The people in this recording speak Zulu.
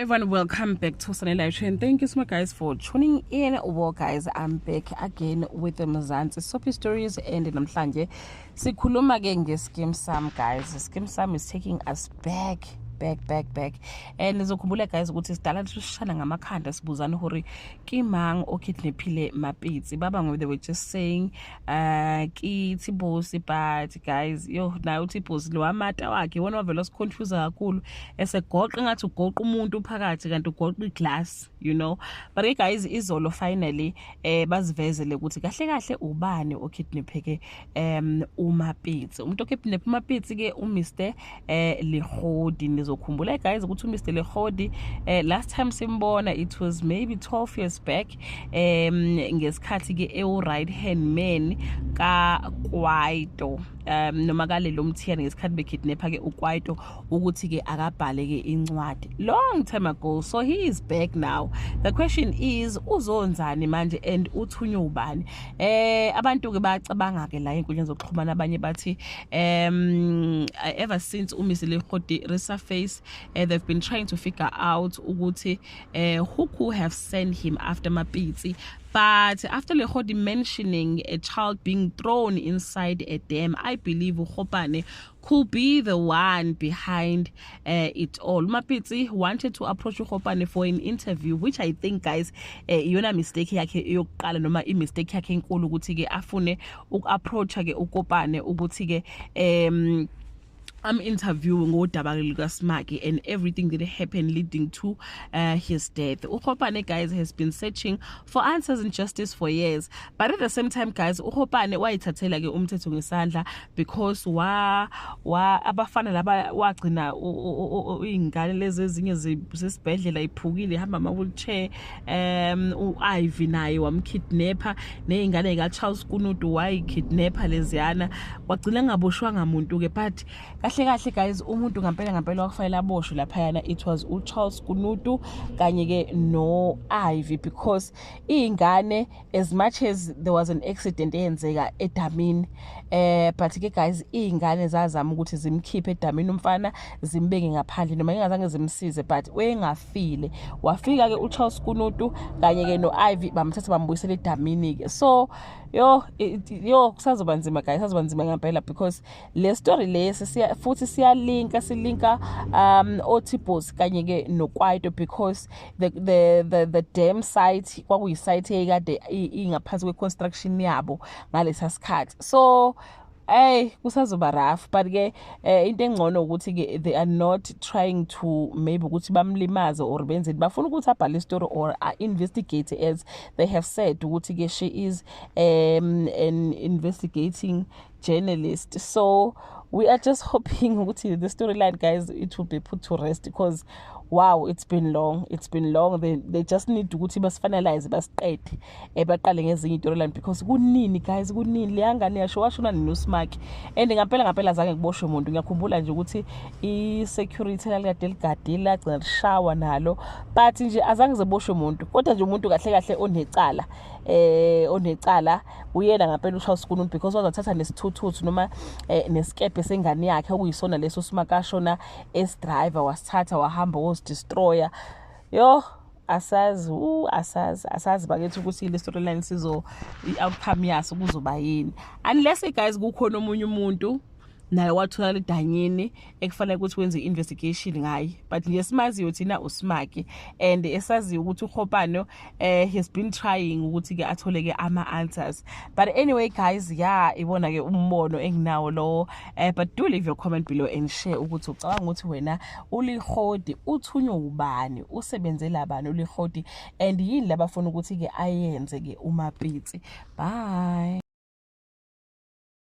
Everyone, welcome back to Sunday Live Show and thank you so much, guys, for tuning in. Well, guys, I'm back again with the Mzansi Soapy Stories and namhlanje sikhuluma ke nge-Skeem Saam. Guys, Skeem Saam is taking us back, back, back, back and nizokhumbula, guys, ukuthi sidala sishana ngamakhanda sibuzana hore ke mang o kidnapile Mapitsi. Ba bangwe, they were just saying ke Tbose, but guys, yo, naye uTbose lo amata wakhe wona wavela siconfuse kakhulu, esegoqa ngathi ugoqa umuntu phakathi kanti ugoqa iglass. But ke, guys, izolo finally bazivezele ukuthi kahle kahle ubani okidnapheke uMapitsi. Umuntu okidnap uMapitsi ke uMr Legodi. Nizokhumbula, guys, ukuthi uMr Legodi, last time simbona, it was maybe 12 years back, ngesikhathi ke ewu right hand man ka Kwaito, noma kalelo Mthiyane, ngesikhathi bekidnapper ke uKwaito ukuthi ke akabhale ke incwadi long time ago. So he is back now. The question is, uzonzani manje and uthunywe ubani? Abantu ke bayacabanga ke la inkundla zokuxhumana. Abanye bathi ever since uMr Legodi resurface, they've been trying to figure out ukuthi who could have sent him after Mapitsi. But after Legodi mentioning a child being thrown inside a dam, I believe uKgopane could be the one behind it all. Mapitsi wanted to approach uKgopane for an interview, which I think, guys, iyona mistake yakhe yokuqala noma i-mistake yakhe enkulu ukuthi ke afune uku-approacha ke uKgopane ukuthi ke am interview ngodaba likaSmaki and everything that happened leading to his death. UKgopane, guys, has been searching for answers and justice for years. But at the same time, guys, uKgopane wayithathela ke umthetho ngesandla because wa abafana laba wagcina ingane lezi ezinye zesibhedlela iphukile, ihamba ama wheelchair. uIvy naye wamkidnapper, nezingane ka Charles Kunutu wayikidnapper leziyana, wagcina ngaboshwanga muntu ke. But kahle kahle, guys, umuntu ngampela ngampela wakufanele aboshwe laphayana, it was uCharles Kunutu kanye ke no Ivy, because ingane, as much as there was an accident eyenzeka edamini, but ke, guys, ingane zazama ukuthi zimkhiphe edamini umfana, zimbeke ngaphandle, noma ingazange zimsize, but wengafile. Wafika ke uCharles Kunutu kanye ke no Ivy, bamthatha bambuyisela edamini ke. So yo yo, kusazoba nzima, guys, kusazoba nzima ngempela because le story lesi siya futhi siyalinka, silinka oTbose kanye ke noKwaito, because the dam site kwakuyisite eyikade ingaphansi kwe-construction yabo ngalesa sikhathi. So hey, kusazoba rough, but ke into engcono ukuthi ke they are not trying to maybe ukuthi bamlimaze or benzeni. Bafuna ukuthi abhale story or investigate, as they have said ukuthi ke she is an investigating journalist. So we are just hoping ukuthi the storyline, guys, it will be put to rest because, wow, it's been long, it's been long. They just need ukuthi basifinalize, basiqede, baqale ngezinye storyline because kunini, guys, kunini leya ngane yasho washona nini uSmaki and ngampela ngampela zange kuboshwe umuntu. Ngiyakhumbula nje ukuthi i-security lalikade ligadile lagcina lishawa nalo, but nje azange zeboshwe umuntu. Kodwa nje umuntu kahle kahle onecala, onecala uyena ngampela uCharles Kunutu, because wazathatha nesithuthuthu noma nesikepe sengane yakhe, okuyisona leso simakashona esidriver, wasithatha wahamba wosidestroya. Yo, asazi, asazi, asazi bakithi ukuthi le storyline sizo i-outcome yaso kuzoba yini, unless, guys, kukhona omunye umuntu naye watholakala edanyeni ekufanele ukuthi wenze i-investigation ngaye. But nje simaziyo thina uSmaki and esaziyo ukuthi uKgopane has been trying ukuthi ke athole ke ama answers. But anyway, guys, yeah, ibona ke umbono enginawo lo, but do leave your comment below and share ukuthi ucabanga ukuthi wena uLegodi uthunywe ubani, usebenzela bani uLegodi, and yini labafuna ukuthi ke ayenze ke uMapitsi. Bye.